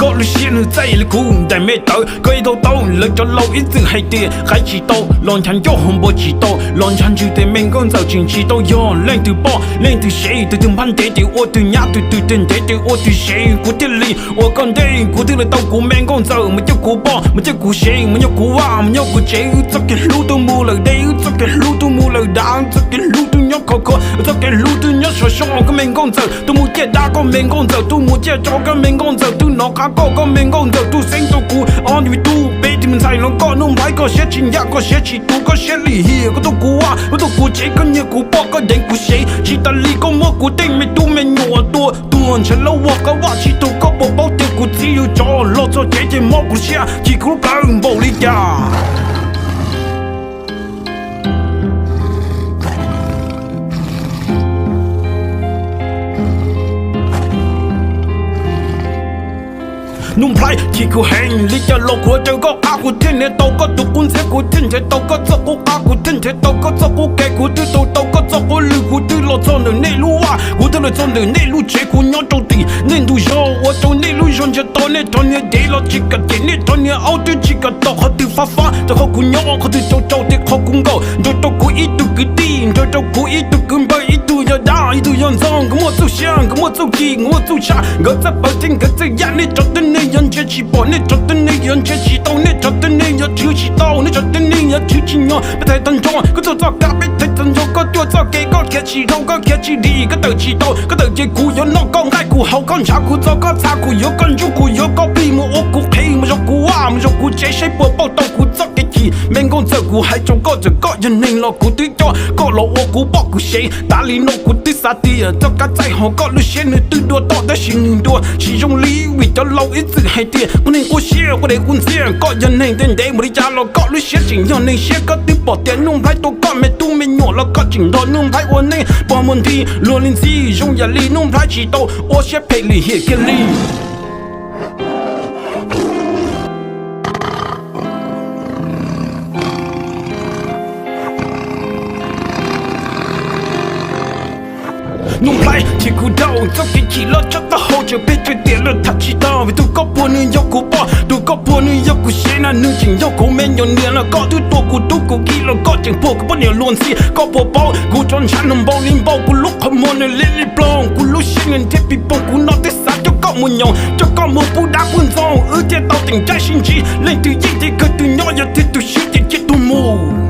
Koj lub siab nws txaij li kuv daim me tawv, koj ib tau tau lawv cov laus ib txwm hais tias qaib tsis tau los ncha ncauj, hauv npua tsis tau los ncha ntswg, tes me nkauj ntxawm tseem tsis tau yog leej twg poj leej twg sev, tus twg npab ntev ces ua twg nyab, tus twg ntev ces ua twg sev. Kuv thiaj li ua koj ntej, kuv thiaj li tau kuv me nkauj ntxawm, mus coj kuv poj, mus coj kuv sev, mus nyob kuv vaj, mus nyob kuv tsev. Wb txoj kev hlub twb mus lawm deb, wb txoj kev hlub twb mus lawm dav, wb txoj kev hlub twb nyob khov kho, wb txoj kev hlub twb nyob sov so. Koj me nkauj ntxawm twb mus ciaj dab, koj me nkauj ntxawm twb mus ciaj tsov, koj me nkauj ntxawm twb nov qab koj, koj me nkauj ntxawm twb xeeb tau kuv. Ob niag tub peb tig mus ntxhais los koj Nuj Nplhaib, koj siab tsis ncaj, koj siab tsis tu, koj siab lim hiam, koj tuaj kuv vaj, koj tuaj kuv tsev, koj nyiag kuv poj, koj deev kuv sev. Tsis tas li koj muab kuv tej me tub me nyuam tua tuag ntshav laub vog qab vaj tsis taug, koj puas paub tias kuv txiv yug tsov los txog tsev ces mob kuv siab, chim kuv lub plawv npaum li cas. Nuj Nplhaib, chim kuv heev li cas los kuv ua raws koj qab, kuv thiaj nrhiav tau koj tus qub ntxhiab, kuv thiaj nrhiav tau koj txoj qub qab, kuv thiaj nrhiav tau koj txoj qub kev, kuv twb tau tau koj txoj qub lwj, kuv twb los txog ntawm nej lub vaj, kuv twb los txog ntawm nej lub tsev, kuv nyob rau tim nej ntug zos, ua rau nej lub zos ntsia tau, nej rov niag dev los tsis kam cem, nej rov niag aub twb tsis kam tom qhov twg fab fab, rau qhov kuv nyob qhov twg rau rau tej qhov kuv nkaum, nrog rau kuv ib tug kwv tij, nrog rau kuv ib tug kwv npawg, ib tug yog dab, ib tug yog ntxoog, nkawd muaj txuj siab, nkawd muaj txuj ci, nkawd muaj txuj tshaj, nkawd txawj pawv thiab nkawd txawj yaj, nej cov tib neeg yuav ntsia tsis pom, nej cov tib neeg yuav ntsia tsis tau, nej cov tib neeg yuav tshwv tsis tau, nej cov tib neeg yuav tshwv tsis nyog. Peb thaiv tag nrho koj tuaj txoj kab, peb thaiv tag nrho koj tuaj txoj kev, koj khiav tsis dhau, koj khiav tsis dim, koj tawm tsis tau, koj tawm ces kuv yuav noj koj nqaij, kuv haus koj ntshav, kuv txo koj txha, kuv yuav koj ntsuj, kuv yuav koj plig, mus ua kuv qhev, mus zov kuv vaj, mus zov kuv tsev, saib puas pauj tau kuv txoj kev chim. Me nkauj ntxawm, kuv hais rau koj, txawm koj yog neeg los kuv twb coj koj los ua kuv poj kuv sev. Tas li no kuv twb xav tias txoj kab txaij hauv koj lub siab nws twb dua toj, tab sis nws dua tsis zoo li vim cov laus ib txwm hais tias quav neeg quav siab, quav dev quav ntxiag. Koj yog neeg ntev ntev mus li cas los koj lub siab tseem yog neeg siab. Koj twb pom tias Nuj Nplhaib tua koj me tub me nyuam los koj tseem nrog Nuj Nplhaib ua neej pog mus nti luag li ntxhi, zoo yam li Nuj Nplhaib tsis tau ua siab phem lim hiam kiag li. Nuj Nplhaib, chim kuv dhau txoj kev chim loj tshaj taub hau, tseem pheej tsawg tiam lawm tham tsis tau. Vim tus koj puag nws yog kuv poj, tus koj puag nws yog kuv sev na, nws tseem yog kuv me nyuam niam los koj twb tua kuv tub kuv kiv los koj tseem puag kuv poj niam luag ntxhi. Koj puas paub kuv rov ntshav nws npaum li npaum, kuv lub qhov muag nws liab li ploog, kuv lub siab nws nrhiav pis poog, kuv no twb xav coj koj mus nyoos, coj koj mus pub dab pub ntxoog, wb thiaj tau teem caij sib ntsib. Leej twg yeej thiaj kawg twg nyob, yog thiaj tus swb ces cia tus mus.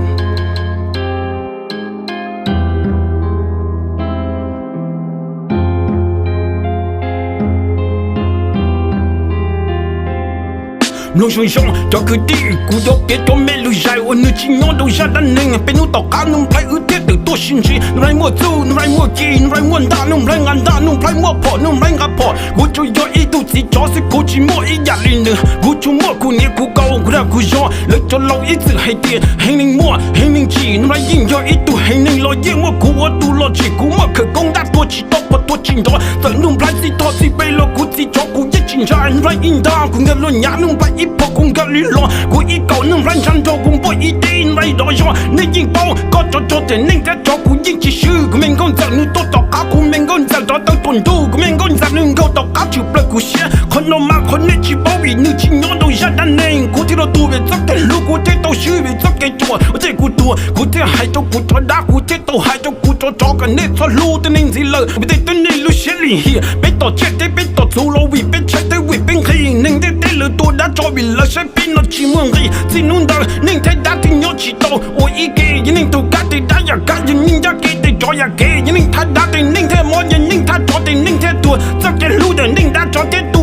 Mloog zoo zoo cov kwv tij, kuv yuav piav cov me lus zais uas nws tsis nyob rau zaj dab neeg. Peb hnub tom qab Nuj Nplhaib wb thiaj tawm tuaj sib ntsib. Nuj Nplhaib muaj txuj, Nuj Nplhaib muaj ci, Nuj Nplhaib muaj ntaj, Nuj Nplhaib nqa ntaj, Nuj Nplhaib muaj phom, Nuj Nplhaib nqa phom. Kuv tsuas yog ib tug txiv tsov xwb, kuv tsis muaj ib yam li nws. Kuv tsuas muaj kuv niam kuv kauv, kuv dag kuv zog. Lawv cov laus ib txwm hais tias heev neeg muaj heev neeg tsim, Nuj Nplhaib yeej yog ib tug heev neeg los yeej muaj kuv ua tus los tsim. Kuv muaj khawv koob dab tua tsis tau pog tua tsis nrov, txawm Nuj Nplhaib txij thoj txij peb los kuv txiv tsov kuv yeej tsis ntshai. Nuj Nplhaib ib ntaj kuv nkag luag nyav, Nuj Nplhaib ib phom kuv nkag li los, kuv ib kaum Nuj Nplhaib ntshav nrog kuv npoj ib teb Nuj Nplhaib dov zog. Nej yeej paub koj tsov rog tias neeg thiab tsov kuv yeej tsis swb. Kuv me nkauj ntxawm nws tuaj tom qab, kuv me nkauj ntxawm rov tawm tuaj nrug, kuv me nkauj ntxawm nws nkaug tom qab tshwm plaws kuv siab. Qhov no mas qhov nej tsis paub vim nws tsis nyob rau zaj dab neeg. Kuv thiaj los tuag vim txoj kev hlub, kuv thiaj tau swb vim txoj kev ruam. Ua ntej kuv tuag kuv thiaj hais rau kuv cov dab, kuv thiaj tau hais rau kuv cov tsov kom nej txhob hlub tej neeg ntxiv lawm, vim tej tib neeg lub siab lim hiam. Peb tom tsiaj thiab peb tom txhuv los vim peb tshaib thiab vim peb nqhis. Neeg ntiaj teb lawv tua dab tsov vim lawv saib peb no tsis muaj nqis. Txij hnub ntawd neeg thiab dab thiaj nyob tsis tau ua ib ke. Yog neeg taug kab ces dab yam kab, yog neeg ncaj kev ces tsov yam kev. Yog neeg thab dab ces neeg thiaj mob, yog neeg thab tsov ces neeg thiaj tuag. Txoj kev hlub ntawm neeg dab tsov thiaj tu